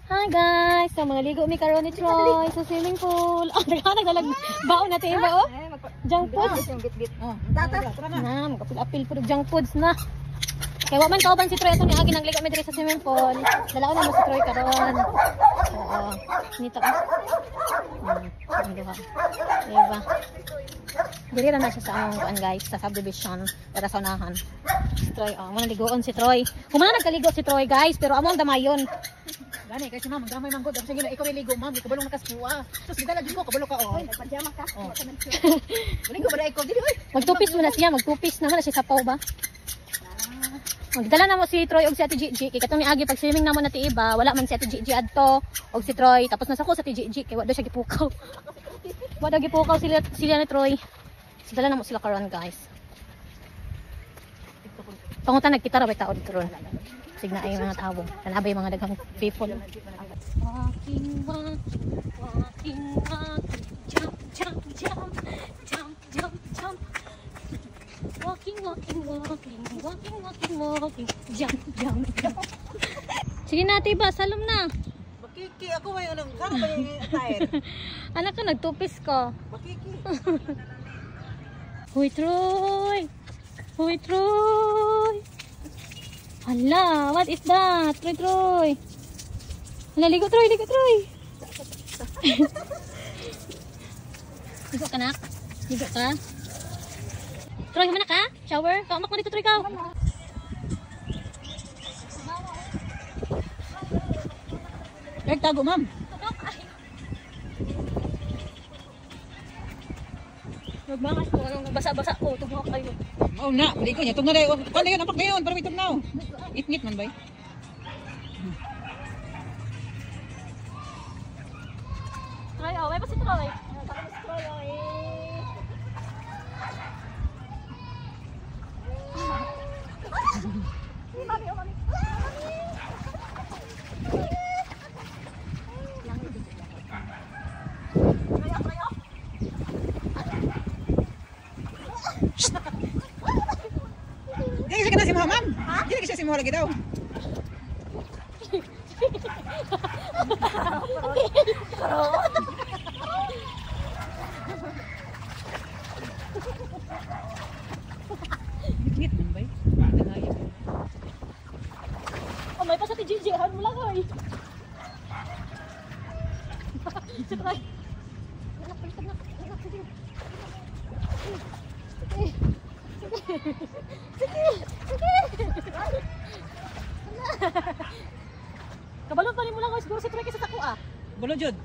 Hi guys! So mga ligo mi karon ni Troy sa swimming pool. Oh, nagdalag baon natin ba oh? Junk foods. Oh, tata, tara na. Na, magapil-apil po junk foods na. Kaya wa man kauban si Troy atong niagi nagligo mi diri sa swimming pool. Dala ko na mo si Troy karon. Oo. Nito ah. Ang duha. Diba? Diri ra na siya sa among kuan guys, sa subdivision para sa unahan. Si Troy, oh, mo naligoon si Troy. Humana nagkaligo si Troy guys, pero among damayon. Gani kay si ma'am, gamay man gud. Sige na ikaw may ligo ma'am, ikaw balong nakaskuha. Sus gidala jud ko kabalo ka oh. Nagpajama ka. Oh. Maligo ba ikaw dili oy? Magtupis muna siya, magtupis naman na siya sa paw ba? Magdala na mo si Troy og si Ate Gigi. Kay katong niagi pag swimming namo na ti iba, wala man si Ate Gigi adto og si Troy. Tapos nasa ko sa Ate Gigi kay wa daw siya gipukaw. Wa daw gipukaw sila sila ni Troy. So, dala na mo sila karon guys. Pangutan nagkita ra bay tao dito ron. Signa ay mga tao. Tanabay mga daghang people. Walking, walking, walking, walking, jump, jump, jump, jump, jump, jump. Walking, walking, walking, walking, walking, walking, jump, jump, jump. Sige na, tiba, salom na. Bakiki ako may anong kano ba yung attire? Anak ko, nagtupis ko. Bakiki. Huy, Troy! Huy, Troy! Hala, what is that? Troy, Troy! Hala, ligo, Troy, ligo, Troy! Ligo ka, nak? Ligo ka? Troy, humana ka? Shower? Kaumak mo dito, Troy, ka! Ay tago ma'am. Nagmangas ko, anong basa-basa ko, tugma kayo. Mao na, maligo niya tugnaw dai. Kuan dayon ampak dayon para may tugnaw. Ngit-ngit man bay. Troy, oh, may pa si Troy. Troy, oh, eh. Mami, oh, mami. Dili siya kana si Muha ma'am. Dili siya si Muha lagi daw. Ngit-ngit man bay. Dangayap. Oh, may pa sa ti Gigi, han mo lang, oy. Si Troy. Anak, baliktad na. Anak, sige. Sige. Sige. Sige. Sige. Kabalo pa rin mo lang, oy. Siguro si Troy kasi sa ko, ah. Bulo jud.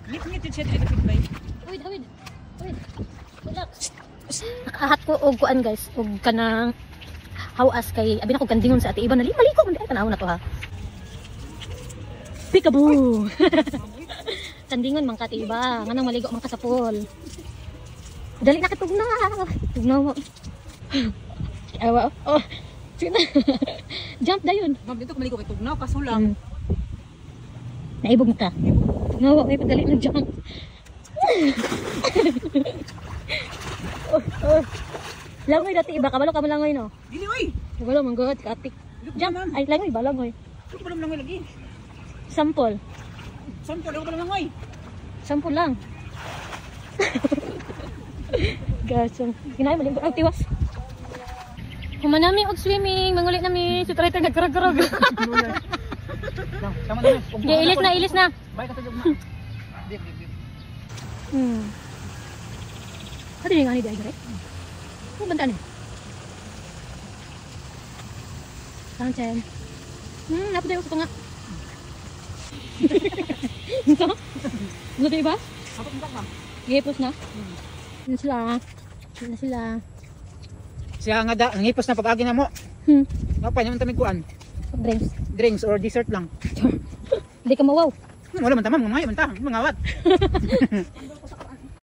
Ngit-ngit jud siya dili sa bay. Uy, Dawid. Uy. Relax. Nakahat ko og kuan guys, og kanang hawas kay abi na ko kandingon sa ate iba na maliko man ay tanaw na to ha. Peekaboo. Kandingon man ka ate iba, nganong maligo man ka sa pool. Dali na katugna. Tugna mo. Awa. Oh. Sige na. Jump dayon. Ma'am dito ko maligo kay tugnaw kaso lang. Naibog na ka. Tugnaw, may padali na jump. Oh, oh. Langoy dati iba kabalo ka mo langoy no. Dili oy. Kabalo man god katik. Jump ay langoy ba langoy. Dili ko langoy lagi. Sample. Sample ako pa langoy. Sample lang. Gasong. Ginay maligo ang tiwas. Humanami og swimming, manguli nami si Troy nagkarag-karag. Tama na. Di ilis na, ilis na. Bay ka tujog na. Dip dip dip. Ano yung ani di ay dire? Ano banda ni? Fountain. Napadayo sa tunga. Ito? Ano ba? Kapag mo ma'am. Gipos na. Yun sila. Yun na sila. Siya nga da, nangipos na pag-agi na mo. Mapay naman kami kuan. Drinks. Drinks or dessert lang. Hindi ka mawaw. Wala man ta ma'am, mamaya man ta, mangawat.